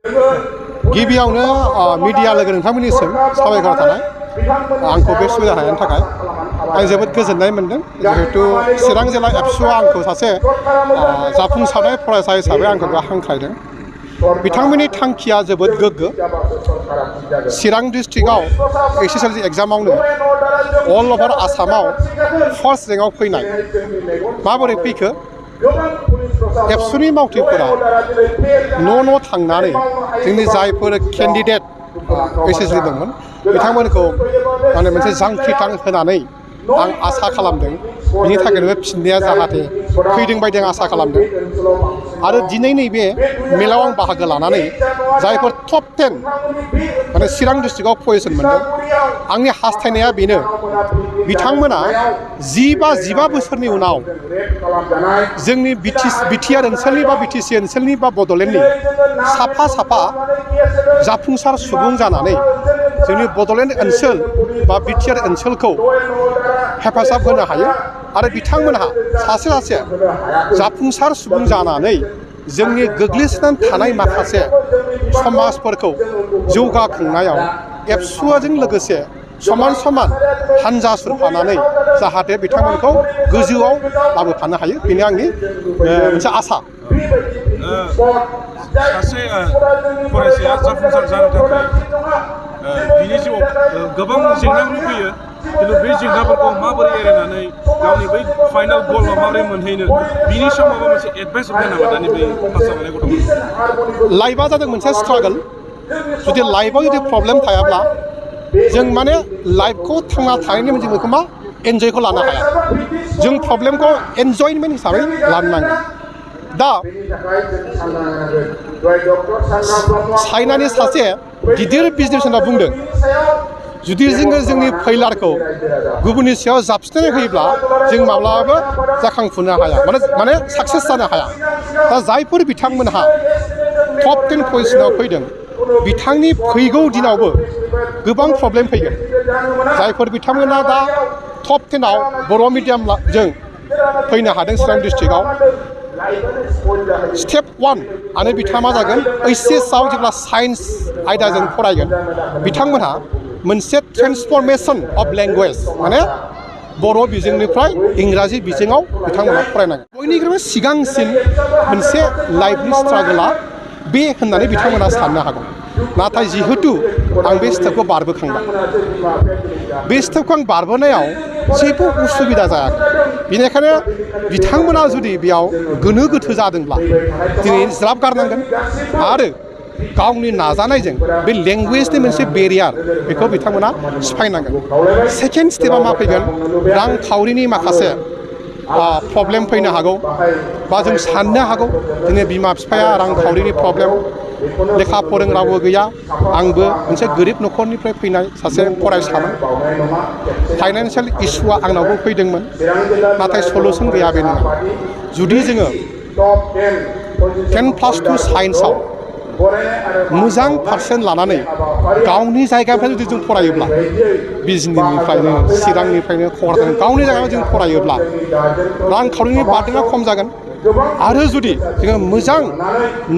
गिबियावनो मिडिया लोगो नोंथांमोननिसिम साबायखर थानाय आंखौ बे सुबिदा होनायनि थाखाय आं जोबोद गोजोननाय मोनदों जिहेतु चिरां जिल्ला एबसुआ आंखौ सासे जाफुंसारनाय फरायसा हिसाबै आंखौ हांख्रायदों बिथांमोननि थांखिया जोबोद गोग्गो चिरां डिस्ट्रिक्टआव एसएसएलसि एग्जामावनो अल ओभार आसामाव फार्स्ट रेंकआव फैनाय माबोरै फैखो एबसुनि मावथिफोरा न' थांनानै जोंनि जायफोर केन्डिडेट एसएसएलसि दंमोन बिथांमोनखौ माने मोनसे जांख्रिथां होनानै आं आसा खालामदों बिनि थाखायनो फिननाया जाहाथे फैदों बायदि आं आसा खालामदों आरो दिनै नैबे मेलाव आं बाहागो लानानै जायफोर टप 10 माने चिरां डिस्ट्रिक्टआव पजिशन मोनदों आंनि हास्थायनाया बेनो बिथांमोना 10 बा 15 बोसोरनि उनाव जोंनि बिटिआर ओनसोलनि बा बिटिसि ओनसोलनि बा बड'लेण्डनि साफा जाफुंसार सुबुं जानानै जोंनि बड'लेण्ड ओनसोल बा बिटिआर ओनसोलखौ हेफाजाब होनो हायो आरो बिथांमोनहा सासे जाफुंसार सुबुं जानानै जोंनि गोग्लैसोनानै थानाय माखासे समाजफोरखौ जौगाखांनायाव एबसुजों लोगोसे समान हानजा सुरफानानै जाहाथे बिथांमोनखौ गोजौआव लाबोफानो हायो बेनो आंनि मोनसे आसा सासे फरायसाया जाफुंसार जानो थाखाय बिनि जिउआव गोबां जेंना फैयो खिन्थु बे जेंनाफोरखौ माबोरै एरायनानै गावनि बै फाइनाल गलआव माबोरै मोनहैनो बिनि सायाव माबा मोनसे एडभाइस होगोन नामा दानि बै पास जानाय गथ'फोर लाइफआ जादों मोनसे स्ट्रागल जुदि लाइफआव जुदि प्रब्लेम थायाब्ला जों माने लाइफखौ थांना थानायनि मोनसे बेखौ मा एन्जयखौ लानो हाया जों प्रब्लेमखौ एन्जयमेन्ट हिसाबै लानो नांगोन दा चाइनानि सासे गिदिर बिजनेसमेनआ बुंदों जुदि जोङो जोंनि फैलारखौ गुबुननि सायाव जाबसिननानै होयोब्ला जों माब्लाबाबो जाखांफुनो हाया माने साक्सेस जानो हाया दा जायफोर बिथांमोनहा टप 10 पजिशनाव फैदों बिथांनि फैगौ दिनावबो गोबां प्रब्लेम फैगोन जायफोर बिथांमोना दा टप 10आव बर' मिडियामजों फैनो हादों चिरां डिस्ट्रिक्टआव स्टेप 1 आरो बिथाङा मा जागोन ओइचएसआव जेब्ला साइन्स आयदाजों फरायगोन बिथांमोनहा मोनसे ट्रेन्सफरमेशन अफ लेंगुवेज माने बर' बिजोंनिफ्राय इंराजि बिजोङाव बिथांमोनहा फरायनांगोन बयनिख्रुइबो सिगांसिन मोनसे लाइफनि स्ट्रागोला बे होननानै बिथांमोना साननो हागौ नाथाय जिहेतु आं बे स्टेपखौ बारबोखांबाय बे स्टेपखौ आं बारबोनायाव जेबो उसुबिदा जायाखै बेनिखायनो बिथांमोना जुदि बेयाव गोनो गोथो जादोंब्ला दिनै ज्राब गारनांगोन आरो गावनि नाजानायजों बे लेंगुवेजनि मोनसे बेरियार बेखौ बिथांमोना सिफायनांगोन सेकेन्ड स्टेपआ मा फैगोन रांखावरिनि माखासे प्रब्लेम फैनो हागौ बा जों साननो हागौ दिनै बिमा बिफाया रांखावरिनि प्रब्लेम लेखा फोरोंग्राबो गैया आंबो मोनसे गोरिब न'खरनिफ्राय फैनाय सासे फरायसामोन फाइनान्सियेल इस्युआ आंनावबो फैदोंमोन नाथाय सलुसन गैया बे नङा जुदि जोङो 10+2 साइन्सआव मोजां पार्सेन्ट लानानै गावनि जायगानिफ्राय जुदि जों फरायोब्ला बिजनिनिफ्रायनो चिरांनिफ्रायनो क'क्राझार गावनि जायगायाव जों फरायोब्ला रांखावरिनि बार्डेना खम जागोन आरो जुदि जोङो मोजां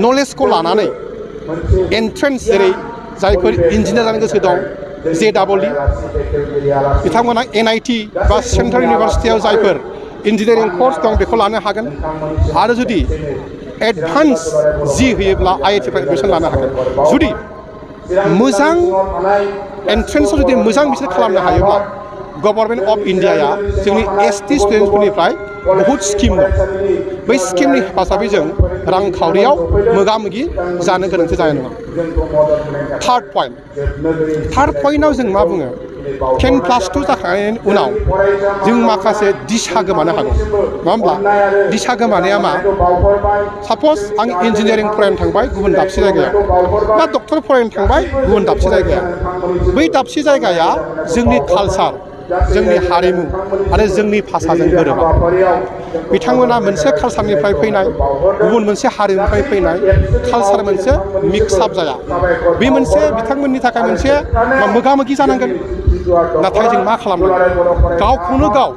नलेजखौ लानानै एन्ट्रेन्स जेरै जायफोर इन्जिनियार जानो गोसो दं JEE बिथांमोना NIT बा सेन्ट्रेल इउनिभार्सिटियाव जायफोर इन्जिनियारिं कर्स दं बेखौ लानो हागोन आरो जुदि एडभान्स जि होयोब्ला IIT फ्राव एडमिसन लानो हागोन जुदि मोजां एन्ट्रेन्सआव जुदि मोजां बिसोर खालामनो हायोब्ला गभर्नमेन्ट अफ इन्डियाया जोंनि ST स्टुडेन्टसफोरनिफ्राय बहुद स्किम दं बै स्किमनि हेफाजाबै जों रांखावरियाव मोगा मोगि जानो गोनांथि जानाय नङा थार्ड पइन्टआव जों मा बुङो 10+2 जाखांनायनि उनाव जों माखासे दिशा गोमानो हागौ नङा होमब्ला दिशा गोमानाया मा साप'ज आं इन्जिनियारिं फरायनो थांबाय गुबुन दाबसे जायगायाव बा डक्टर फरायनो थांबाय गुबुन दाबसे जायगायाव बै दाबसे जायगाया जोंनि कालचार जोंनि हारिमु आरो जोंनि भाषाजों गोरोबा बिथांमोना मोनसे कालचारनिफ्राय फैनाय गुबुन मोनसे हारिमुनिफ्राय फैनाय कालचार मोनसे मिक्सआप जाया बे मोनसे बिथांमोननि थाखाय मोनसे मोगा मोगि जानांगोन नाथाय जों मा खालामनांगोन गावखौनो गाव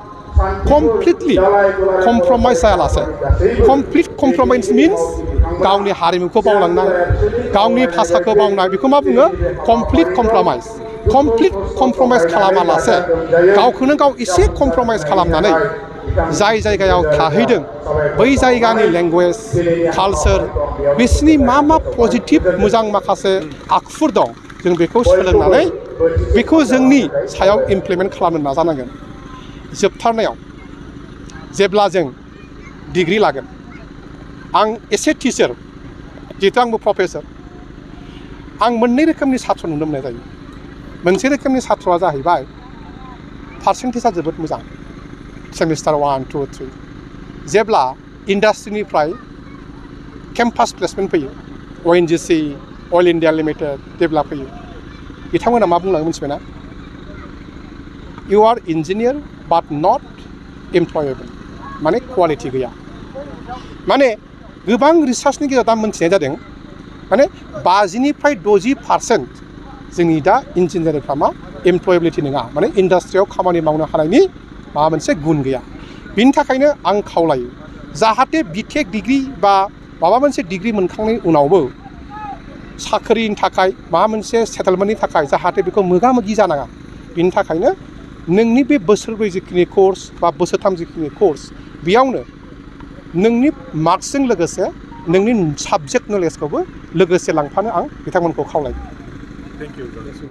completely compromise जायालासे complete compromise means गावनि हारिमुखौ बावलांनाय गावनि भाषाखौ बावनाय बेखौ मा बुङो कमप्लिट कमप्रमाइस खालामालासे गावखौनो गाव एसे कमप्रमाइस खालामनानै जाय जायगायाव थाहैदों बै जायगानि लेंगुवेज कालचार बिसोरनि मा पजिटिभ मोजां माखासे आखुफोर दं जों बेखौ सोलोंनानै बेखौ जोंनि सायाव इमप्लिमेन्ट खालामनो नाजानांगोन। जोबथारनायाव जेब्ला जों डिग्री लागोन आं एसे टिचार जिहेतु आंबो प्रफेसर आं मोननै रोखोमनि सात्र नुनो मोननाय जायो। मोनसे रोखोमनि सात्रआ जाहैबाय पार्सेन्टेजआ जोबोद मोजां सेमिस्टार 1, 2, 3 जेब्ला इन्डास्ट्रिनिफ्राय केम्पास प्लेसमेन्ट फैयो ONGC अल इन्डिया लिमिटेड जेब्ला फैयो बिथांमोना मा बुंलाङो मिथिबायना इउ आर इन्जिनियार बाट नट एमप्लयेबल माने क्वालिटि गैया। माने गोबां रिसार्चनि गेजेराव दा मोनथिनाय जादों माने 50निफ्राय 60% जोंनि दा इन्जिनियारफ्रा मा एमप्लयेबिलिटि नङा माने इन्डास्ट्रियाव खामानि मावनो हानायनि माबा मोनसे गुन गैया। बिनि थाखायनो आं खावलायो जाहाथे बिटेक डिग्री बा माबा मोनसे डिग्री मोनखांनायनि उनावबो साख्रिनि थाखाय माबा मोनसे सेटेलमेन्टनि थाखाय जाहाथे बेखौ मोगा मोगि जानाङा बिनि थाखायनो नोंनि बे बोसोरब्रै जिखिनि कोर्स बा बोसोरथाम जिखिनि कोर्स बेयावनो नोंनि मार्क्सजों लोगोसे नोंनि साबजेक्ट नलेजखौबो लोगोसे लांफानो आं बिथांमोनखौ खावलायो। Thank you.